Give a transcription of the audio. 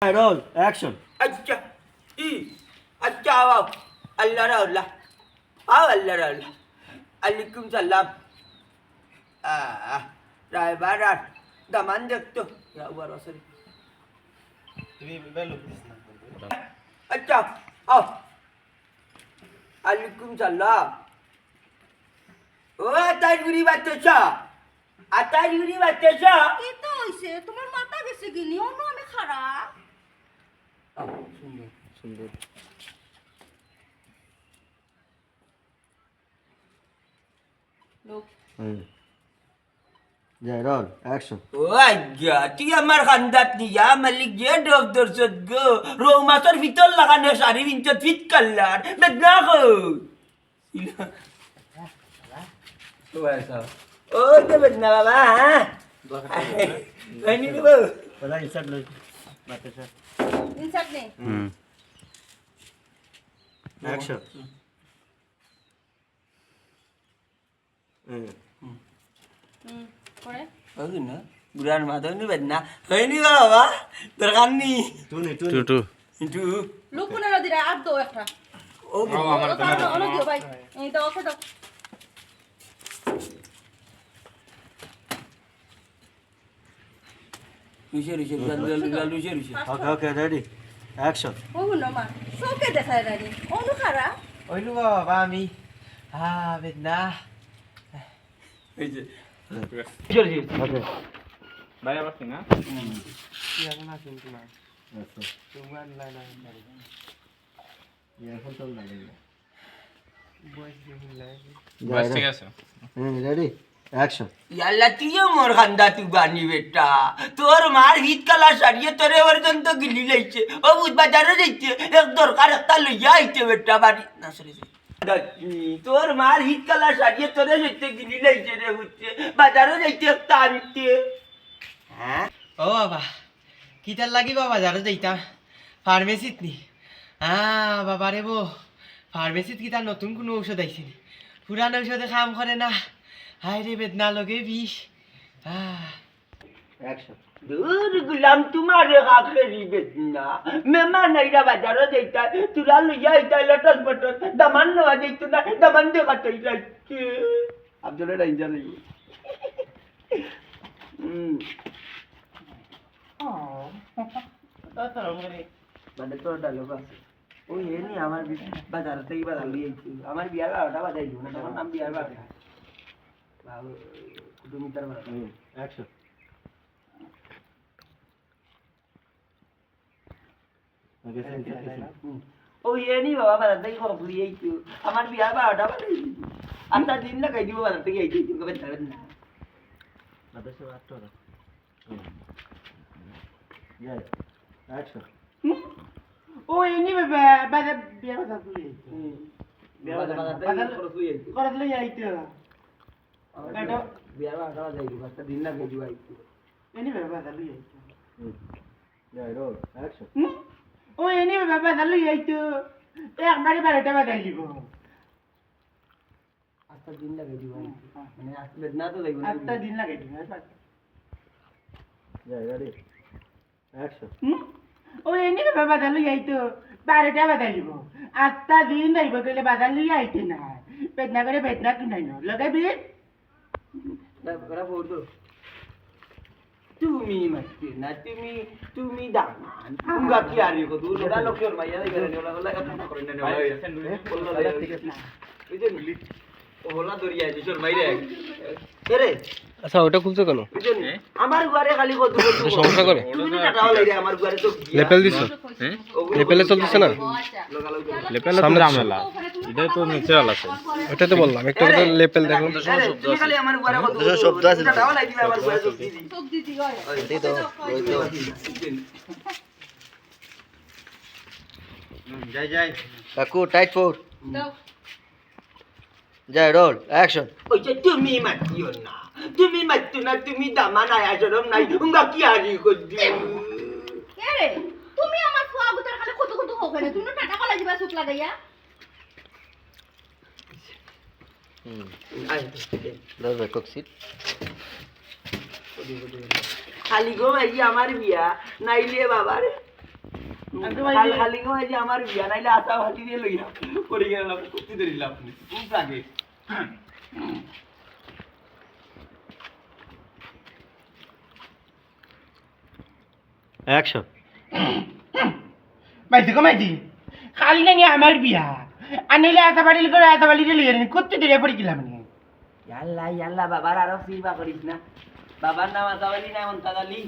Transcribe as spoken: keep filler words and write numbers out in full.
Role, action. আচ্ছা, ই, আচ্ছা, আও, আও। আল্লাহ রা আল্লাহ। আও, আল্লাহ রা আল্লাহ। আলাইকুম সালাম। আহ, ড্রাইভার আর দামান দেখতো। ইয়া, উবার বাসরি। তুমি বেলু দিস না। আচ্ছা, আও। আলাইকুম সালাম। ও, আতাইর গুড়ি বাচ্চা। আতাইর গুড়ি বাচ্চা। কিতা অইছে? তুমার মাথা গেছে গি নি? অনো আমি খাড়া। আহ, সুন্দর, সুন্দর। লোক। হুম। যাই, রোল, অ্যাকশন। ও আজ্ঞা, তুই আমার খান্দাত নিয়া মালিক যে ডব ধরছত গো। রৌ মাছর ফিতর লাগানো শাড়ি পিনছত ফিত কালার। বেদনা কই? ও ভাই সাহেব। ও তো বেদনা বাবা, হ্যাঁ? হয়নি রে বাবু? দাদা, ইনসার্ট লই। মাতে স্যার। ইনসার্ট নেই। হুম। অ্যাকশন। হুম। হুম, পরে? ওই না, বুড়ার মাথা নিবেন না। হয়নি বাবা, দরকার নেই। টু নে, টু টু, নে। টু। কিন্তু লুকুনে না দিরা, আর দো একটা। ও, ও, আমার ও, তো কারণ না। অনেক দিও ভাই। এই দাও, ওকে দাও। রুশে, রুশে, রুশে, রুশে, রুশে, রুশে, রুশে। ওকে, ওকে, রেডি। অ্যাকশন। ও হুনো মা, চোখে দেখায় না রে। অনু খারা। ওই লো বাবা, আমি। আ, বেদনা। এই যে। ওকে। ভাই, আবার কি না? হুম। কি এখন আসুন তোমার? আচ্ছা। তোমার লাইন আমি পারি না। ইয়ারফোন তো লাগাই না। বয়স দেখুন লাগে। বয়স ঠিক আছে। হুম, রেডি? অ্যাকশন। ইয়াল্লা, তুইও মোর খান্দা তুই বানি বেটা। তোর মার হিত কালা সারিয়ে তোরে পর্যন্ত গিলি লাইছে। ও বুঝ বাজারো যাইতে, এক দরকার একটা লইয়া আইতে বেটা বাড়ি। না, সরি, সরি। তোর মার হিত কালা সারিয়ে তোরে যাইতে গিলি লাইছে রে বুঝছে। বাজারো যাইতে একটা আনতে। হ্যাঁ? ও বাবা, কিতার লাগি বা বাজারো যাইতাম? ফার্মেসিত নি? আ, বাবা রে বো, ফার্মেসিত কিতা নতুন কুনু ঔষধ আইছে নি? পুরান ঔষধে কাম করে না। হায় রে, বেদনা লগে বিষ। আ। অ্যাকশন। দূর গুলাম, তোমারে কাকেরি বেদনা। মেহমান আইরা বাজারো যাইতা, তুরা লইয়া আইতা লটর পটর। দামান নেওয়া যাইতো না, দামান দেখা তৈরি আইছে। আব্দুল ডেঞ্জার হইব। হুম। ও, তো তো রে। মানে তোর ডায়লগ আছে। ওই এ নি আমার বি-, বাজার থেকে বাজার লই আইছি। আমার বিয়ার বারোটা বাজাই দিব না, তখন আমি বিয়ার বারোটা। বাবু, কুটুমিতার বারোটা। হুম, অ্যাকশন। ওকে, সিন, সিন, সিন। হুম। ও, এ নি বাবা, বাজার থেকে খরচ লই আইতো। আমার বিয়ার বারোটা বাজাই দিব। আটটা দিন লাগাই দিব বাজার থেকে আইতে, আইতে, কবে যাবেন না? বাতাসে আটটা ওরা। হুম। যাই, অ্যাকশন। হুম? ও, এ নি বাবা, বাজার, বিয়ার বাজার লই আইতো। হুম। বিয়ার বাজার, বাজার থেকে বাজার খরচ লই আইতো। খরচ লই আইতো। আমার এটা বিয়ার বারোটা বাজাই দিব, আটটা দিন লাগাই দিব আইতে। এ নি বাবা, বাজার লই আইতো। হুম। যাই, রোল, অ্যাকশন। হুম? ও, এ নি বাবা, বাজার লই আইতো। একবারে বারোটা বাজাই দিব। আটটা দিন লাগাই দিব। হুম, হুম। মানে, আট-, বেদনা তো যাইব না। আটটা দিন লাগাই দিব, হ্যাঁ, স্যার। যাই, রেডি? অ্যাকশন। হুম? ও, এ নি বাবা, বাজার লই আইতো। বারোটা বাজাই দিব। আটটা দিন যাইব, গেলে বাজার লই আইতে না। বেদনা করে বেদনা কুনাই না। লগে বিল? না, ওরা বলতো, তুমি মারতে না, তুমি, তুমি দামান। উঙ্গা কি আর ইকো, দূর ওরা লোক শর্মাইয়া যাইবে, ওরা, ওরা কথা করে না, ওরা। ভাই, ওরা, ওরা ঠিক আছে। বুঝলি? ও হলা দরিয়া, যে শর্মাই রে। এরে। আচ্ছা, ওটা খুলছো কেন? বুঝলি? আমার ঘরে খালি কত এটা সমস্যা করে? তুমি না টাকা লাই রে, আমার ঘরে তো গিয়া। লেপেল দিছো? হ্যাঁ? লেপেলে চলতেছে না? লেপেলে তো সামনে ঝামেলা। এটা তো ন্যাচারাল আছে। ওটা তো বললাম, একটা করে লেপেল দেখো। আরে, তুমি খালি আমার ঘরে কত শব্দ আছে। টাকা লাই দিবে আমার ঘরে তো দিদি। চোখ দিদি হয়। ওই তো, ওই তো। হুম, যাই, যাই। কাকু, টাইট ফোর। দাও। যাই, রোল, অ্যাকশন। ওই যে তুমি মাতিও না, তুমি মাতিও না, তুমি দামান আয়া শরম নাই, উঙ্গা কি আরি করদি। কে রে? তুমি আমার ফুয়া গুতার খালি খুদু খুদু হোক না, তুমি টাটা কলা দিবা চোখ লাগাইয়া। হুম। আয়। দাও, দাও, কোক সিট। খালি গো ভাই, আমার বিয়া, নাইলে বাবা রে। আচ্ছা ভাই, কাল, কালি গো, এই যে আমার বিয়া, নাইলে আশা ভালি দিয়ে লইয়া পড়ে গেলাম, কুত্তি ধরিলাম। খুব লাগে। অ্যাকশন। মাইতি গো মাইতি, কালি নানি আমার বিয়া, আর নাইলে আতা বাড়ির করে আতা বাড়িরে লইয়া নি, কুত্তি ধরিয়া পড়ে গেলাম নি। ইয়াল্লা, ইয়াল্লা, বাবার আরো সিবা করিস না। বাবার নাম আতা বাড়ি না, অন্তাদ আলী।